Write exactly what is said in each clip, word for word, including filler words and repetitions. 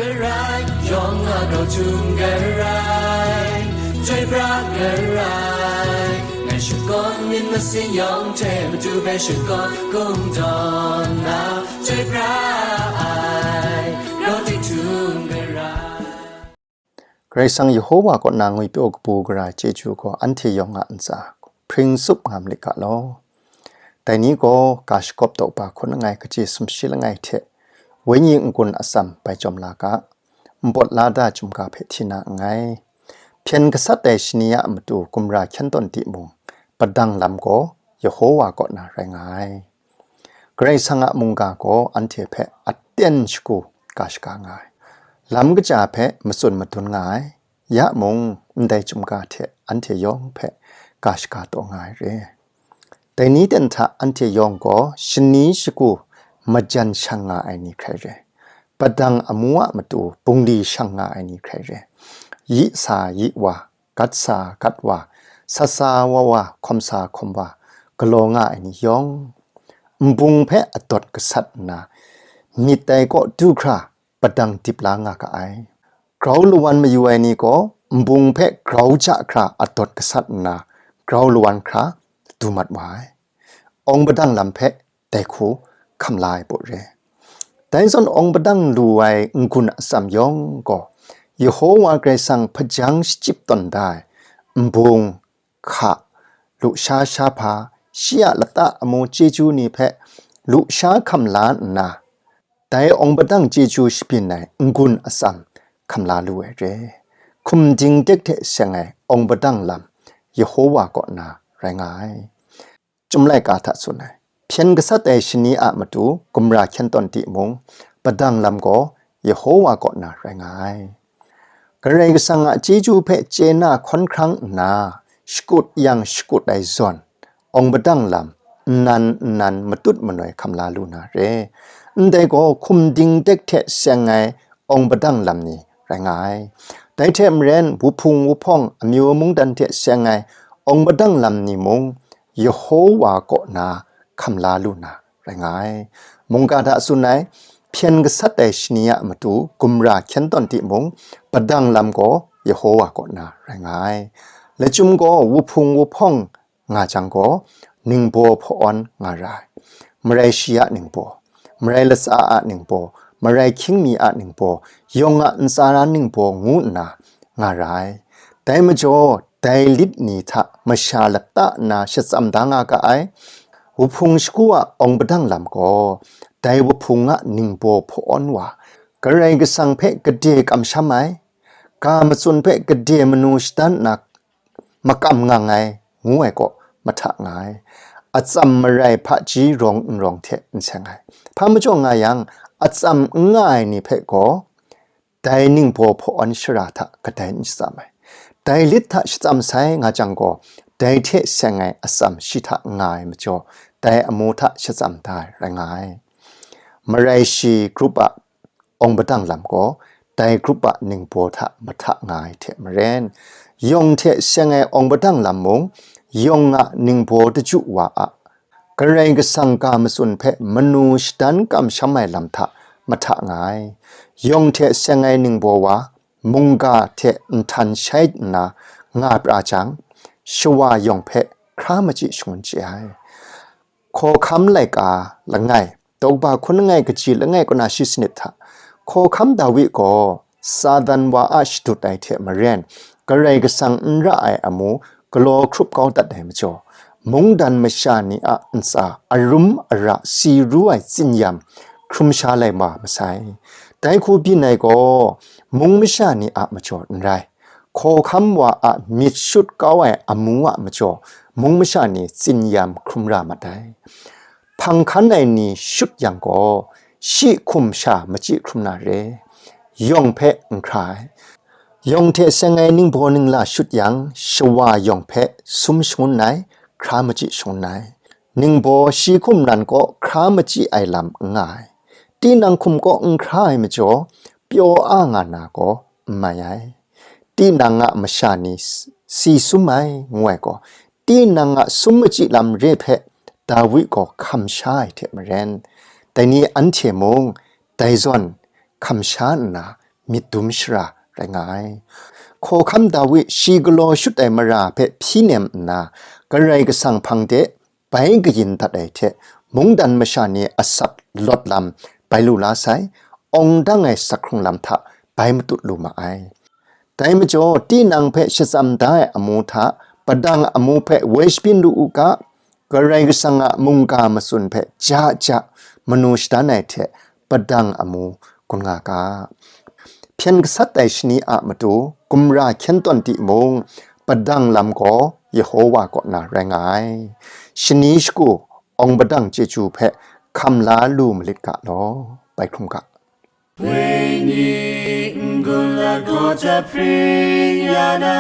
Garai, yawng a grau htum garai, chyoi pra garai. Ngai shakawn myit masin yawng hte matu hpe shakawn kungdawn na, chyoi pra ai, grau tik htum garai. Karai Kasang Yehowa kaw na ngwipyaw kabu gara chyeju gaw anhte yawng a ntsa hpring tsup nga malit ga law. Dai ni gaw ga shakawp daw ba hkun langai kaji sumshi langai hte wenyi n-gun atsam bai jawm la ga, npawt la da chyum ga hpe hti na nngai. Hpyen gasat ai shani a matu gumra hkyen tawn timung, padang lam gaw Yehowa kaw na rai nga ai. Karai Kasang a mungga gaw anhte hpe aten shagu ga shaga nga ai. Lam kaja hpe matsun madun nga ai. Ya mung, ndai chyum ga hte anhte yawng hpe ga shaga taw nga ai re. Dai ni ten hta anhte yawng gaw shani shagu majan shang nga ai ni hkrai re. Padang amu a matu bungli shang nga ai ni hkrai re. Yi sa yi wa, gat sa gat wa, sat sa wa wa, hkawm sa hkawm wa, galaw nga ai ni yawng, nbung hpe adawt gasat nna, myit dai kaw du hkra padang dip la nga ga ai. Grau lawan mayu ai ni gaw nbung hpe grau ja hkra adawt gasat nna, grau lawan hkra du mat wa ai. Awng padang lam hpe dai hku hkam la ai put re. Dai zawn awng padang lu ai n-gun atsam yawng gaw, Yehowa Karai Kasang hpajang shachyip tawn da ai nbung, hka, lusha shahpa, shi a lata amu chyeju ni hpe lusha hkam la nna, dai awng padang chyeju shabyin ai n-gun atsam hkam la lu ai re. Hkum ding dek hte seng ai awng padang lam Yehowa kaw na rai nga ai. Chyum laika hta tsun ai, hpyen gasat ai shani a matu gumra hkyen tawn timung, padang lam gaw Yehowa kaw na rai nga ai. Karai Kasang a chyeju hpe chye na hkawn hkrang nna, shakut yang shakut ai zawn, awng padang lam nnan nnan matut manoi hkam la lu na re. Ndai gaw hkum ding dek hte seng ai awng padang lam ni rai nga ai. Dai hte maren, wuhpung wuhpawng amyu mungdan hte seng ai awng padang lam ni mung, Yehowa kaw na hkam la lu na rai nga ai. Mungga hta tsun ai, hpyen gasat ai shani a matu gumra hkyen tawn timung, padang lam gaw Yehowa kaw na rai nga ai. Lachyum gaw wuhpung wuhpawng nga jang gaw, ningbaw hpaw-awn nga ra ai. Marai shi a ningbaw, marai latsa a ningbaw, marai hkying mi a ningbaw, yawng a ntsa ra ningbaw ngu nna nga ra ai. Dai majaw, dai lit ni hta masha lata nna shatsam da nga ga ai. Wuhpung shagu a awng padang lam gaw, dai wuhpung a ningbaw hpaw-awn wa, Karai Kasang hpe gade kamsham ai, ga matsun hpe gade manu shadan nna makam ngang ai, ngu ai kaw mahta nga ai. Atsam marai hpaji rawng n rawng hte n seng ai. Hpa majaw nga yang, atsam n nga ai ni hpe gaw, dai ningbaw hpaw-awn shara hta kadai n shatsam ai. Dai lit hta shatsam sai nga jang gaw, dai hte seng ai atsam shi hta n nga ai majaw, dai amu hta shatsam da ai rai nga ai. Marai shi grup a awng padang lam gaw, dai grup a ningbaw hta mahta nga ai hte maren, yawng hte seng ai awng padang lam mung, yawng a ningbaw daju wa a, Karai Kasang ga matsun hpe manu shadan kamsham ai lam hta mahta nga ai. Yawng hte seng ai ningbaw wa, mungga hte nhtan shai nna nga pra jang, shawa yawng hpe hkra machyi shangun chye ai. Hkawhkam laika langai, daw kaba hkun langai kaji langai kaw na shi sanit hta, hkawhkam Dawi gaw Satan wa a shadut ai hte maren, Karai Kasang n ra ai amu galaw hkrup kau dat ai majaw, mungdan masha ni a ntsa arum ara si ru ai tsinyam hkrum sha lai wa masai. Dai hku byin ai gaw, mung masha ni a majaw n rai, hkawhkam wa a myit shut kau ai amu a majaw, mung masha ni tsinyam hkrum ra mat ai. Hpang hkan ai ni shut yang gaw, shi hkum sha machyi hkrum na re. Yawng hpe n hkra ai. Yawng hte seng ai ningbaw ningla shut yang, shawa yawng hpe sum shangun ai, hkra machyi shangun ai. Ningbaw shi hkum nan kaw hkra machyi ai lam n nga ai. Tinang hkum kaw n hkra ai majaw, pyaw a nga na gaw n mai ai. Tinang a masha ni s-, si sum ai, ngu ai gaw, tinang a sum machyi lam re hpe Dawi gaw hkam sha ai hte maren, dai ni anhte mung dai zawn hkam sha nna, myit dum shara rai nga ai. Hkawhkam Dawi shi galaw shut ai mara hpe hpyi nem nna, Karai Kasang hpang de bai kayin dat ai hte, mungdan masha ni asak lawt lam bai lu la sai, awng dang ai sak hkrung lam hta bai matut lu ma ai. Dai majaw, tinang hpe shatsam da ai amu hta, padang amu hpe woi shabyin lu u ga, Karai Kasang a mungga matsun hpe ja ja manu shadan ai hte, padang amu gun nga ga. Hpyen gasat ai shani a matu gumra hkyen tawn timung, padang lam gaw Yehowa kaw na rai nga ai. Shani shagu awng padang chyeju hpe hkam la lu malit ga law, bai hkrum ga. Wenyi n-gun lagaw jahpring ya na,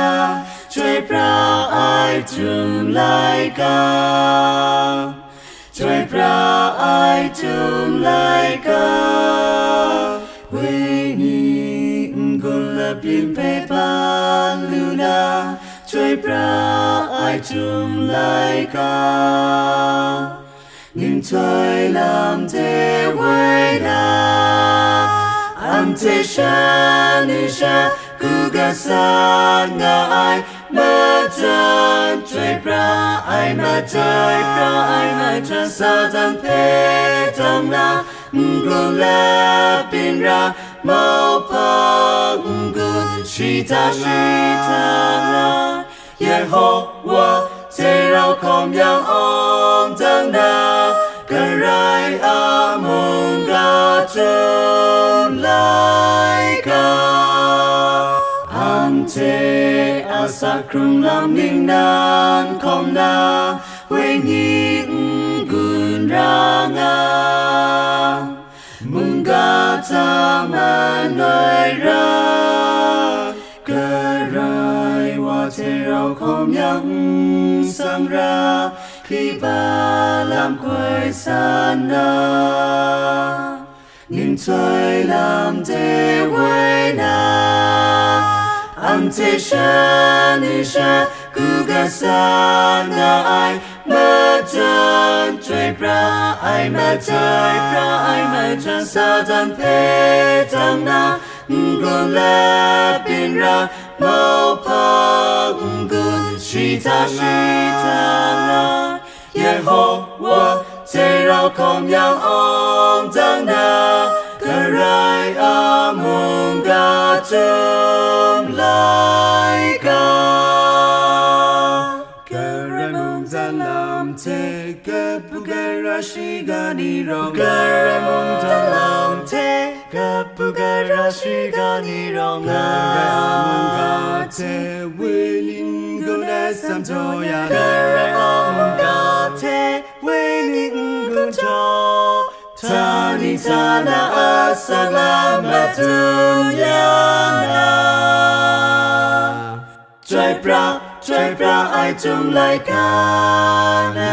chyoi pra ai htum laika, chyoi pra ai htum laika. Wenyi n-gun labyin hpe ban lu na, chyoi pra ai htum laika. Nhtoi lam de woi na, anhte sha ni sha ku gasat nga ai matan, chyoi pra ai matan, chyoi pra ai matan, Satan hpe tang na, n-gun labyin ra, mauhpang n-gun shi hta shi hta na, Yehowa hte rau hkawm yang awng dang na, Karai a mungga htum laika. Anhte a sak hkrung lam ningnan hkawm na, wenyi n-gun ra nga. Mungga hta man ai ra, Karai wa hte rau hkawm yang n sang ra, hkriba lam hkoi san na, nhtoi lam de woi na, anhte sha ni sha ku gasat nga ai matan, chyoi pra ai matan, chyoi pra ai matan, Satan hpe tang na, n-gun labyin ra, mauhpang n-gun shi hta shi hta na, Yehowa hte rau hkawm yang awng dang na, Karai a mungga htum laika. Karai mungdan lam hte kabu gara shiga ni rawng, Karai mungdan lam hte kabu gara shiga ni rawng, Karai a mungga hte wenyi n-gun let sam jaw ya, Karai a mungga hte wenyi n-gun jaw, htani htana asak lam madun ya na. Chyoi pra, chyoi pra ai htum laika na,